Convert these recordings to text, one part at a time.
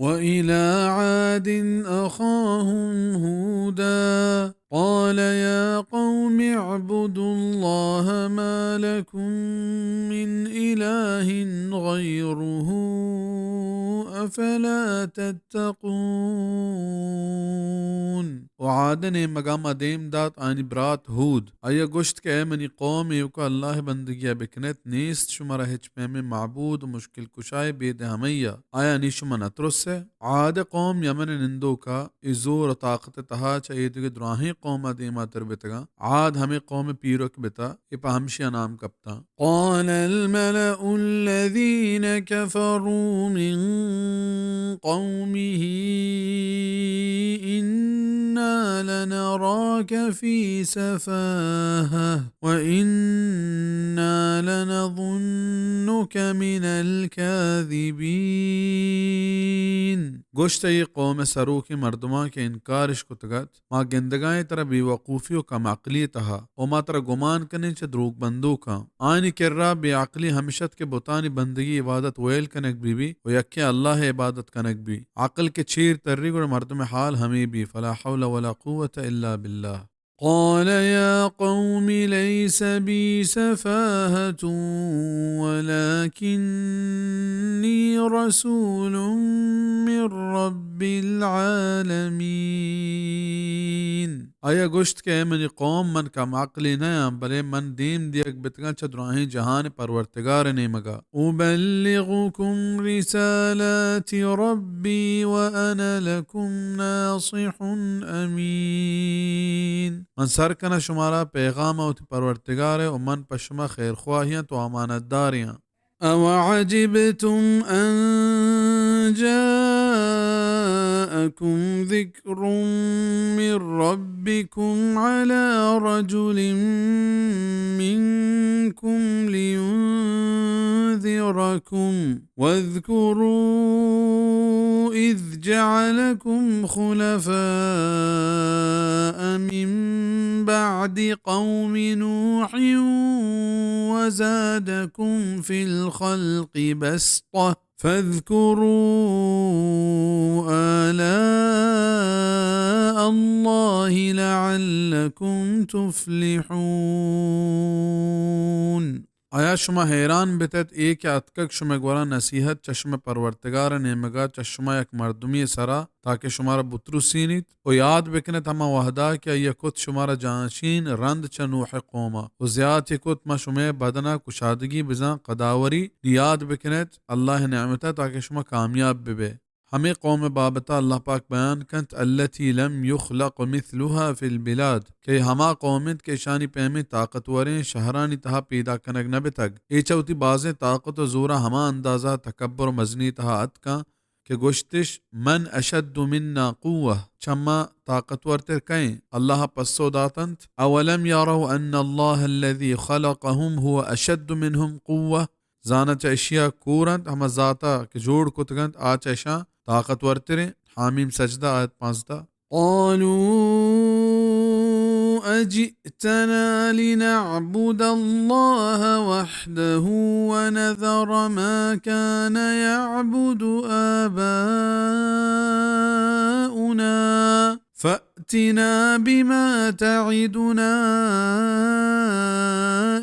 وإلى عاد أخاهم هودا قال يا قوم اعبدوا الله ما لكم من إله غيره أفلا تتقون۔ و عاد ءِ نیمگا ما دیم دات آیانی برات ہود۔ آئی ءَ گوشت کہ اے منی قوم، ایوکا اللہ ءِ بندگی ءَ بکنیت، نیست شمارا ہچ پیمیں معبود و مشکل کشائے بید ہمئی ءَ۔ آیا نی شما نہ ترس ئے؟ عاد ءِ قوم یمن ءِ نندوکا اے زور و طاقت ءِ تہا چہ اے دگہ دراہیں قوم ءَ دیماتر بتگاں۔ عاد ہمے قوم ءِ پیرک بتا، اے پہ ہمشی ءَ نام کپتاں۔ قال الملأ الذين كفروا من قومه إنا لنراك في سفاهة وإنا لنظنك من الكاذبين۔ گوشت اے قوم ءِ سروکیں مردماں کہ انکارش کتگ ات، ما گندگائیں ترا بے وقوفی و کم عقلی ءِ تہا، و ما ترا گمان کنیں چہ دروگ بندوکاں۔ آیانی کرا بے عقلی ہمش ات کہ بتانی بندگی عبادت ویل کنگ بہ بی و یکیں اللہ ءِ عبادت کنگ بی۔ عقل کہ چیر تری گڑا مردم ءِ حال ہمے بی۔ فلا حول ولا قوة الا بالله۔ قال يا قوم ليس بي سفاهة ولكني رسول من رب العالمين۔ آئی ءَ گوشت کہ اے منی قوم، من کم عقلے نہ آں، بلے من دیم دیگ بتگاں چہ دراہیں جہان ءِ پرورتگار ءِ نیمگ ءَ۔ أبلغكم رسالات ربي وأنا لكم ناصح أمين۔ من سر کناں شمارا پیغام ءَ وتی پرورتگار ءِ، و من پہ شما خیرخواہی آں تو امانتدارے آں۔ أوعجبتم أن جاءكم ذكر من ربكم على رجل منكم لينذركم واذكروا إذ جعلكم خلفاء من بعد قوم نوح وزادكم في الخلق بسطة فاذكروا آلاء الله لعلكم تفلحون۔ آیا شما حیران بتت، اے کہ اتکگ شمئے گورا نصیحت چہ شمئے پرورتگار ءِ نیمگا چہ شما یک مردمی سرا، تاکہ شمارا بترسینیت و یاد بکنت ہما وہدا کہ آئی ءَ کت شمارا جانشین رند چہ نوح ءِ قوما و زیات ئے کت ما شمئے بدنا کشادگی بزاں قداوری، یاد بکنت اللہ ءِ نعمتا تاکہ شما کامیاب ببئے۔ ہمے قوم ءِ بابتا اللہ پاک بیان کنت، التي لم يخلق مثلها في البلاد، کہ ہما قوم انت کہ اشانی پیمیں طاقتوریں شہرانی تہا پیدا کنگ نہ بتگ۔ اے چہ وتی بازیں طاقت و زورا ہما اندازہ تکبر و مزنی تہا اتکاں کہ گوشتش، من اشد منا قوة، چہ ما طاقتورتر کئے انت؟ اللہ ءَ پسو داتنت، اولم يروا ان الله الذي خلقهم هو اشد منهم قوة، زاناں چہ اشیا کور انت، ہما ذاتا کہ جوڑ کتگ انت، آ چہ اشاں طاقتورتر انت۔ حم سجدہ، آیت پانزدہ۔ قالوا أجئتنا لنعبد الله وحده ونذر ما كان يعبد آباؤنا فأتنا بما تعدنا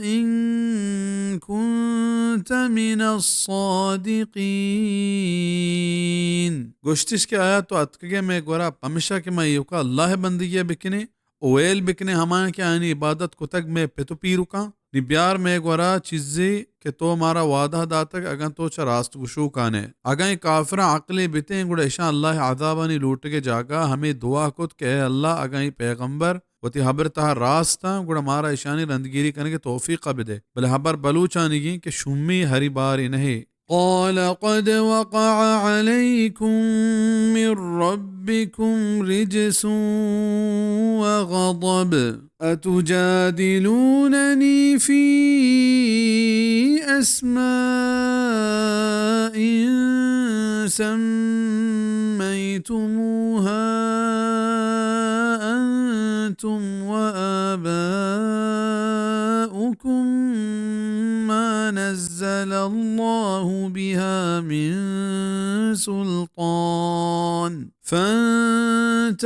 إن كنت من الصادقين۔ گوشتش کہ آیا تو اتکگئے مئے گورا پمشا کہ ما ایوکا اللہ ءِ بندگی ءَ بکنیں و ویل بکنیں ہمایاں کہ آیانی عبادت کتگ مئے پت و پیرکاں؟ نی بیار مئے گورا چیزے کہ تو مارا وعدہ داتگ، اگاں تو چہ راست گشوکان ئے۔ اگاں اے کافراں عقلے بتیں، گڑا اشاں اللہ ءِ عذابانی لوٹگ ءِ جاگہ ءَ ہمے دعا کت کہ اے اللہ، اگاں اے پیغمبر وتی ہبر ءِ تہا راست آں، گڑا مارا اشانی رندگیری کنگ ءِ توفیق ءَ بدے۔ بلے ہبر بلوچانیگیں کہ شومی ہری بارے نہ اے۔ قال قد وقع عليكم من ربكم رجس وغضب أتجادلونني في أسماء سميتموها أنتم وآباؤكم ما نزل نزل الله بها من سلطان فانتظروا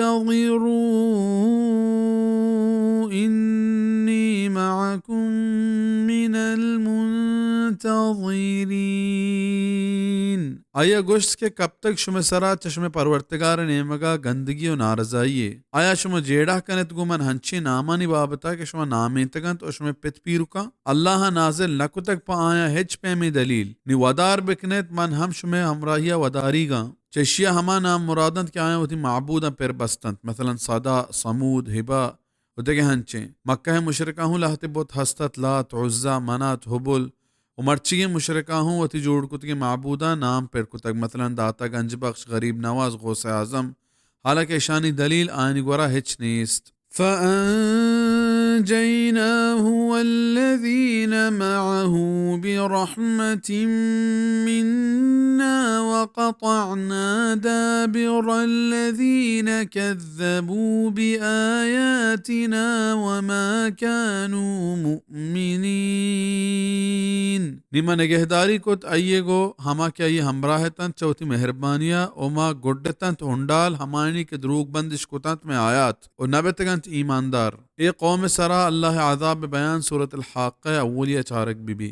إني معكم من المنتظرين. آئی ءَ گوشت کہ کپتگ شمئے سرا چہ شمئے پرورتگار ءِ نیمگ ءَ گندگی ءُ نارضائی یے. آیا شما جیڑہ کن ات گوں من ہنچیں نامانی بابت ءَ کہ شما نامینتگ اَنت ءُ شمئے پت پیرکاں؟ اللہ ءَ نازل نہ کتگ پہ آیاں ہچ پیمیں دلیل. نی ودار بکن ات، من ہم شمئے ہمراہی ءَ وداریگ آں. چہ اشی ءَ ہما نام مراد اَنت کہ آیاں وتی معبوداں پر بست اَنت، مثلاً صدا، ثمود، ہبہ ءُ دگہ ہنچیں. مکہ ءِ مشرکاں ہوں لہتے بت ہست اَت، لات، عزیٰ، منات، ہبل، ءُ مرچیگیں مشرکاں ہوں وتی جوڑ کتگیں معبوداں نام پر کتگ، مثلاً داتا گنج بخش، غریب نواز، غوث اعظم، حالانکہ اشانی دلیل آیانی گورا ہچ نیست. فأنجيناه والذين معه برحمة منا وقطعنا دابر الذين كذبوا بآياتنا وما كانوا مؤمنين. نی ما نگہداری کت آئی ءِ گوں ہما کہ آئی ءِ ہمراہ اتنت چہ وتی مہربانی ءَ، ءُ ما گڈتنت ہنڈال ہمایانی کہ دروگ بندش کتنت مئے آیات ءُ نہ بتگنت ایماندار. اے قوم ءِ سرا اللہ ءِ عذاب ءِ بیان سورۃ الحاقہ ءِ اولی ءَ چارگ بہ بی.